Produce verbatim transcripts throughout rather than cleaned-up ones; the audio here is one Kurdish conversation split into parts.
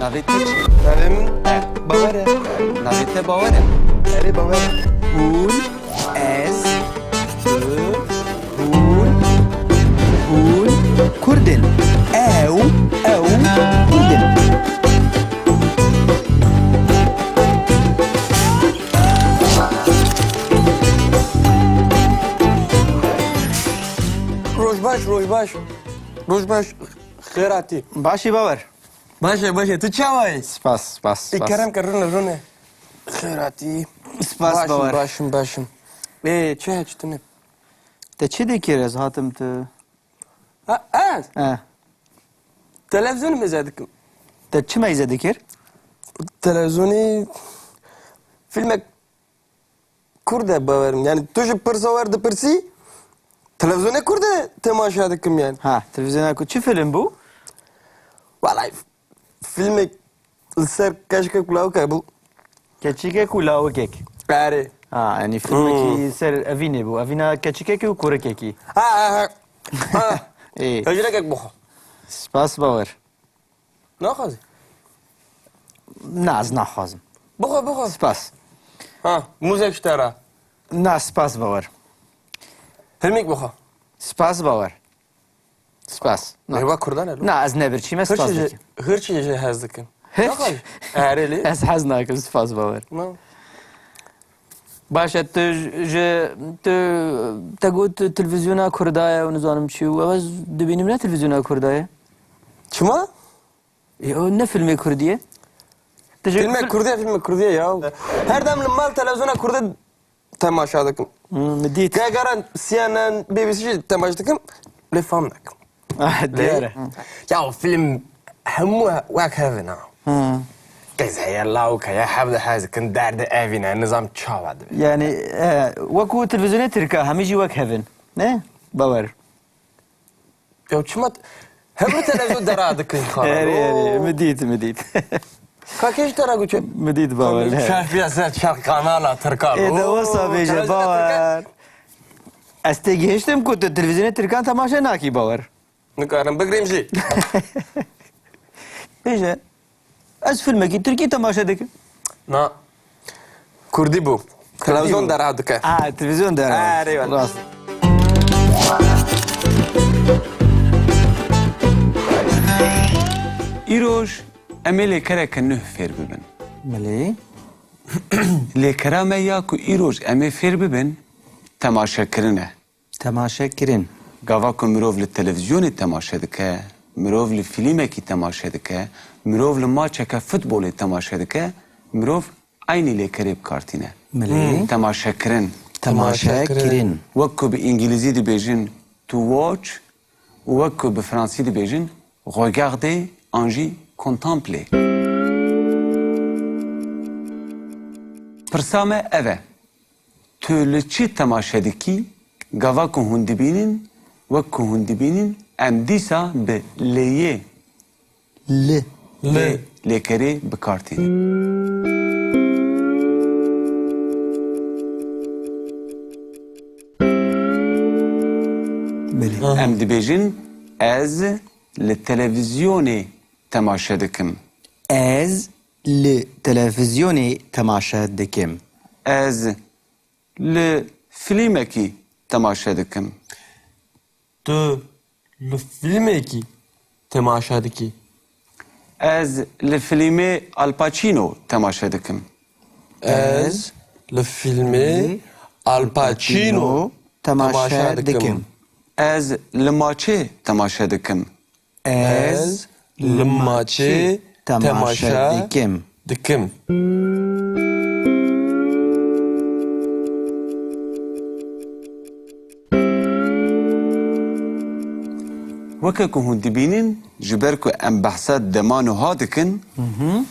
Navê te çi? Navê min E. Bawer e. Navê te Bawer e? Erê, Bawer e. Hûn, ez, tu, hûn, hûn Kurd in. Ew, ew Kurd in. Roj baş, roj baş. Roj baş. Xêr hatî. Baş î Bawer. Baş e, baş e. Tu çawa yî? Spas, spas, spas. Ê, kerem ke, rûne, rûne. Xêr hatî. Spas, Bawer. Baş im, baş im, baş im. Ê, çi heye, çi tune? Te çi dikir, ez hatim tu? Ha, ez? He. Televîzyonê mêze dikim. Te çi mêze dikir? Televîzyonê, fîlmek Kurd e, Bawer im. Yani tu ji pirsa wer dipirsî, televîzyonê Kurd e temaşe dikim yani. Ha, televîzyona Kurd. Çi fîlm bû? Welay, fîlmek li ser keçikek û lawikek bû. Keçikek û lawikek. Erê. Ha, yani fîlmekî Hmm. ser evînê bû. Evîna keçikekî û kurikekî. Ha, ha, ha. Ha. Ê. Hejrekek bixwe. Spas, Bawer. Naxwazî? Na, ez naxwazim. Bixwe, bixwe. Spas. Ha, mûzek ji te re. Na, spas, Bawer. Filmêk bixwe. Spas, Bawer. Spas. Na. Mêva Kurdan e lo. Na, ez ne birçî me, spas dikim. Hirçê jê hez dikim. Hirç? Naxwazî? Erê lê. Ez hez nakim, spas, Bawer. Na. Baş e, tu ji, tu, te got televîzyona Kurda ye û nizanim çi û ew ez dibînim ne televîzyona Kurda ye. Çima? E, o ne filmê Kurdî ye? Tu ji Filmek fil- Kurdî ye, filmek Kurdî ye ya. Her dem li mal televîzyona Kurdî temaşa dikim. Hmm, min dît. Gegara C N N, B B C jî temaşa dikim. Lê fam nakim. Ah, diyar e. Lê, ya film hemû wek hev in ha. Hmm. Qîz heye, lawik heye, hev dihez dikin, derdê evîn e, nizam çawa dibe. Yani, e, wekû televîzyonê Tirka, hemî jî wek hev in. Ne? Bawer. Ya çima t-, hemû televîzyon dera dikin xala. Erê, erê, min dît, min dît. Ka kê ji te re got çi? Min dît, Bawer. Şef ya ser çar kanala Tirkan. Ê, de wesa bêje, Bawer. Ez têgihiştim ku tu televîzyonê Tirkan temaşe nakî, Bawer. Nikarim bigirîm jî. Bêje. Ez filmekî Tirkî temaşe dikim. Na. Kurdî bû. Televîzyon dera dike. A, televîzyon dera. Erê, wele. Rast. Îroj em ê lêkereke nuh fêr bibin. Belê. Lêkera me ya ku îroj em ê fêr bibin, temaşekirin e. Temaşe kirin. Gava ku mirov li televîzyonê temaşe dike, mirov li fîlmekî temaşe dike, mirov li maçeke futbolê temaşe dike, mirov eynî lêkerê bi kar tîne. Belê. Hmm. Temaşe kirin. Temaşe kirin. Wek ku bi îngilîzî dibêjin to watch û wek ku bi fransî dibêjin regarder an jî contempler. Pirsa me ev e. Tu li çi temaşe dikî? Gava ku hûn dibînin, wek ku hûn dibînin, em dîsa bi lêyê Li. Li. Lê, lêkerê bi kar tînin. Belê. Aha. Em dibêjin, ez li televîzyonê temaşe dikim. Ez li televîzyonê temaşe dikim. Ez li fîlmekî temaşe dikim. Tu li fîlmekî temaşe dikî? Ez li fîlmê Al Pacino temaşe dikim. Ez li fîlmê Al Pacino temaşe dikim. Ez li maçê temaşe dikim. Ez li maçê temaşe dikim. Weke ku hûn dibînin, ji ber ku em behsa dema nuha dikin, Hı hı.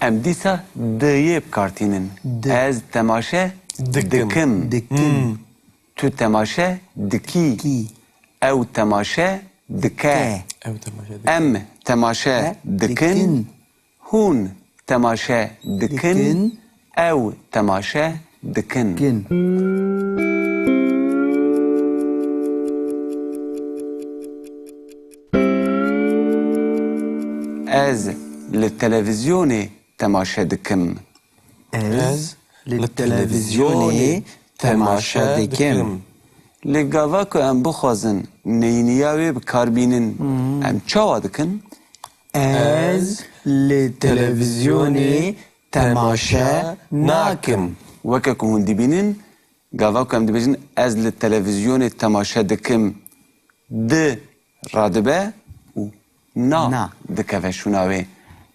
em dîsa diyê bi kar tînin. Di. Ez temaşe Dikim. dikim. Dikim. Hmm. Tu temaşe dikî. Kî. Ew temaşe dike. Ke. Ew temaşe dike. Em temaşe E, dikin. dikin. Hûn temaşe dikin. Dikin. Ew temaşe dikin. Kin. Ez li televîzyonê temaşe dikim. Ez li televîzyonê temaşe dikim. Lê gava ku em bixwazin neyîniya wê bi kar bînin, em çawa dikin? Ez li televîzyonê temaşe nakim. Weke ku hûn dibînin, gava ku em dibêjin, ez li televîzyonê temaşe dikim, di radibe û na Na. dikeve şûna wê.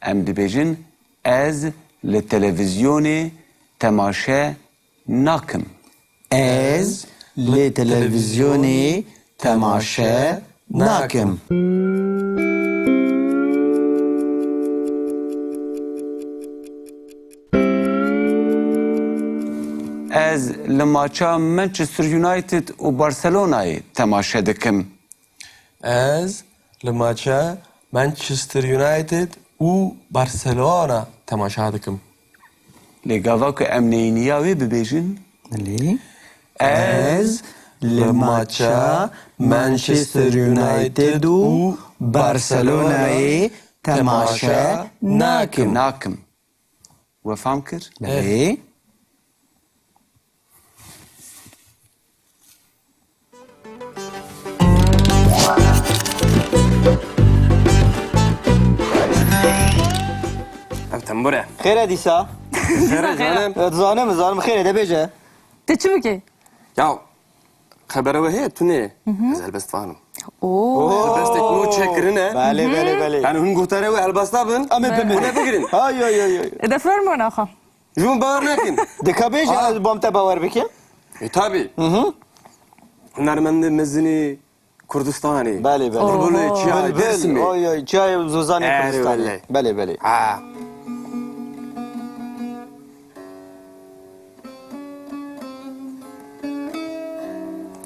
Em dibêjin, ez li televîzyonê temaşe nakim. Ez li televîzyonê temaşe nakim. Ez li maça Manchester United û Barcelonayê temaşe dikim. Ez li maça Manchester United û Barcelona temaşa dikim. Lê gava ku em neyîniya wê bibêjin? Belê. Ez li maça Manchester United û Barcelonayê temaşe nakim. Nakim. We fam kir? Belê. Ev tembur e. Xêr e dîsa? Xêr e, canim. E, dizanim, dizanim. Xêr e, de bêje. Tu çi bikî? Ya, xebere we heye, tune. Hı hı. Ez helbestvan im. Oo. Helbestek nû çêkirine. Belê, belê, belê. Yani hûn guhdarê we helbesta bin. Em ê bimînin. Hûn ê bigirin. Ay, ay, ay, ay. E, de fermo naxa. Ji min bawer nakin. Dika bêje, ez bom te bawer bikim. E, tabi. Hı hı. Hunermendê mezinî Kurdistanê. Belê, belê. Bulbulê çiyayê Dêrsimê. Oy, oy, çiyayê Zozanê Erê, Kurdistanê. Belê. Belê, belê. Ha.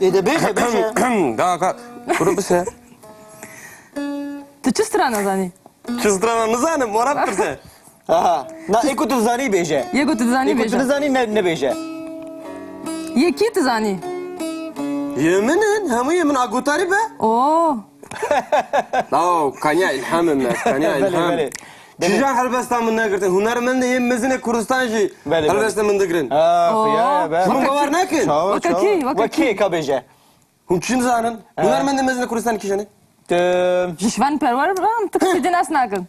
Ê de bêje, bêje. Daha ka, kuru bise. Tu çi strana zanî? Çi strana nizanim, wara pirse. Aha. Na, ê ku tu dizanî bêje. Yê ku tu dizanî bêje. Ê ku tu dizanî ne, nebêje. Yê kî tu zanî? Yê min in, hemû yê min a gutarî be. Oo. Law, kanya îlham in me, kanya îlham. Belê, belê. Belê. Çija helbesta min negirtin. Hunermendê yê mezin ê Kurdistan jî helbesta min digirin. Belê, belê. Ah, ya, ya, be. Min bawer nekin. Çawa, çawa. Weke kî, weke kî? Weke ka bêje. Hûn çi nizanin? Hunermendê mezin ê Kurdistanê kîjan e? Ji Şivan Perwer re em tu qisî din ez nakim.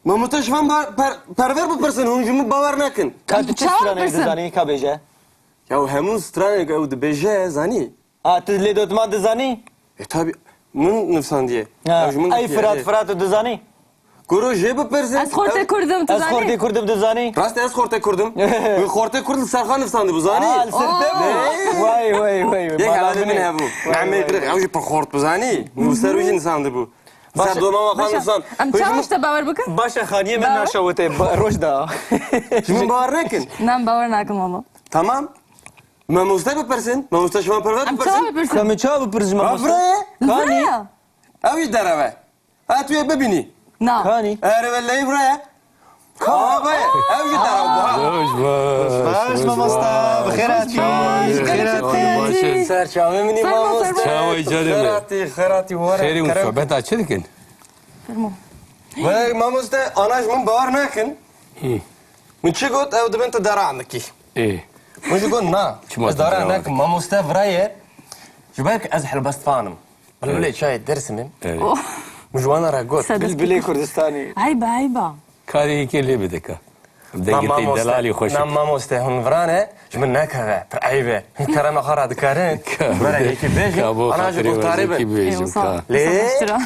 Mamoste Şivan ba-, per-, Perwer bipirsin, hûn ji min bawer nekin. Ka tu çi stranê dizanî, ka bêje? Ya hemû stranê ku ew dibêje, zanî. A, tu lê dotman dizanî? E, tabi, min nivsandiye. Ha, ew ji min ey gotiye, Firat, ê. Firat tu dizanî? Kuro jê bipirsin. Ez xortê Kurd im, tu zanî? Ez xortê Kurd im, tu zanî? Rast e, ez xortê Kurd im. Wî xortê Kurd li ser xwe nivsandibû, zanî? A, li ser te bû? Oo. Vay, vay, vay. Yek hevalê min hebû. Vay, vay, vay. Mehmê Kirix, ew jî pir xort bû, zanî? Wî ser wî jî nivsandibû. Ser doma xwe nivsand. Em çawa ji te bawer bikin? Baş e, xaniyê me naşewite, ba-, roj da. Ji min bawer nekin. Na, em bawer nakin wala. Tamam. Mamoste bipirsin. Mamoste Şivan Perwer bipirsin. Em çawa bipirsin? Ka min çawa bipirsin mamoste? Vira ye. Vira ye. Ew jî derew e. Ha, tu yê bibînî. Na. Kanî? Erê wellehî vira ye. Ka? Ha, vay. Ew jî derew bû, ha. Roj baş. Baş, mamoste. Bi xêr hatî. Bi xêr hatî. Ser çavê min î, mamoste. Çawê canê min. Xêr hatî, xêr hatî, were. Xêrê û sohbeta çi dikin? Fermo. Vay, mamoste, ana ji min bawer nakin. Hı. Min çi got, ew dibin tu deran dikî. Ê. Min jî got, na. Çima ez tu deran nakim, mamoste vira ye. Ji ber ku ez helbestvan im. Bilbilê çiyayê Dêrsimê. Evet. Oh. Min ji wan re got. Bilbilê Kurdistanê. Eyba, eyba. Karê yekê lê bide ka. Dengê te delalî xweş e. Na mamoste, hûn vira ne, ji min nekeve. Pir eyb e. Hûn kerema xwe re dikarin. Were yekî bêjin. Ana ji guhdarê bin. Lê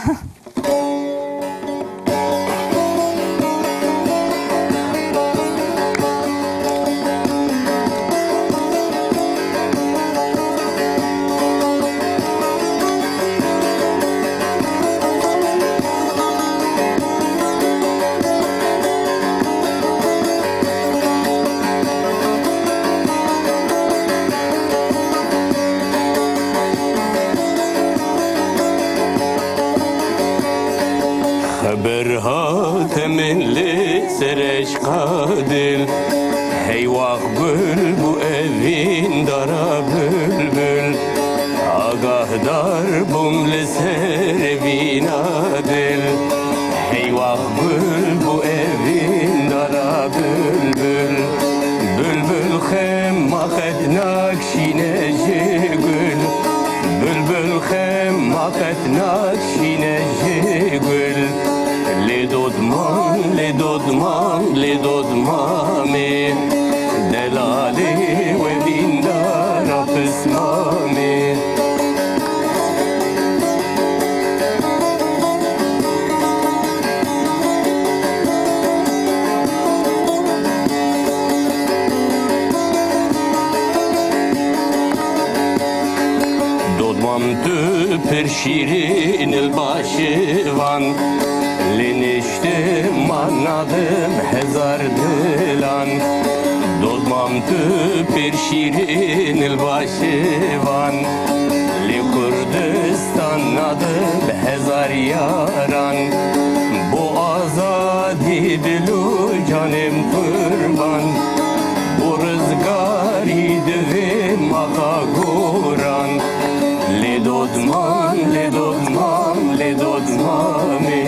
Xeber hate min li ser eşqa dil, heywax gul bû evîn dara bilbil. Agahdar bûm li ser evîna dil, heywax gul bû ev Şîrîn il başivan, lê niştim manadim hezar dilan. Dodmam tu pir şîrîn il başivan, lê Kurdistan nadim hezar yaran. Bo azadî dil û canêm qurban, bo rizgarî divê maxa goran. Lê dodman, lê dodman, lê dodmamê,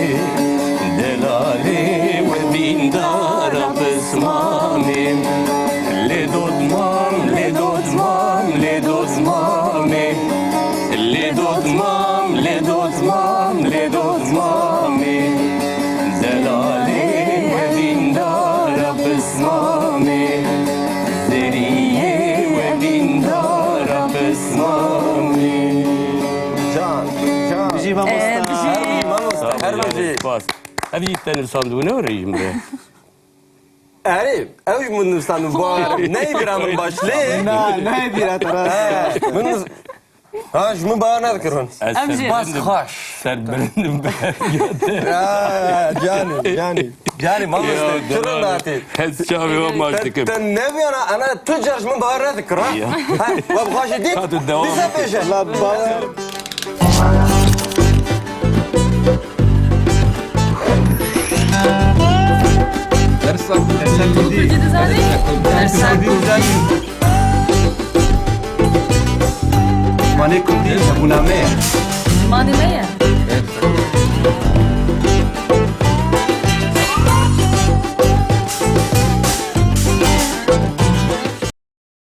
delalê we dîndara pismamê. Lê dodman, lê dodman, lê dodmamê. Lê dodmam, lê dodmam, lê dodmamê. Delalê we dîndara pismamê. Zeriyê we dîndara pismamê. Can, can. Bijî mamosta. Ee, bijî. Her bijî. Sağ ol, mamosta, her bijî. Spas. Ev jî te nivîsandibû, ne rejîm be. Erê, ew ji min nivîsandibû, bawer. Neyê bîra min baş, lê. Na, neyê bîra te, rast. He, min nivîs-, ha, ji min bawer nedikir hûn. Ez Em jî. Spas serbilind im. Xweş. Serbilind im bi heviya te. Ya, canî, canî. Canî, mamoste, Ya, çi rûn hatî? Ez çavê we maç dikim. Te, te nebiyana, ana tu car ji min bawer nedikir, ha? Ya. Ha, we bi xweşî dît? Ka tu devam Dîsa bike. Pêşe. La bawer. Dersa, dersa Kurdî. Kurdî dizanî? Dersa Kurdî. Zimanê Kurdî hebûna me ye. Zimanê me ye.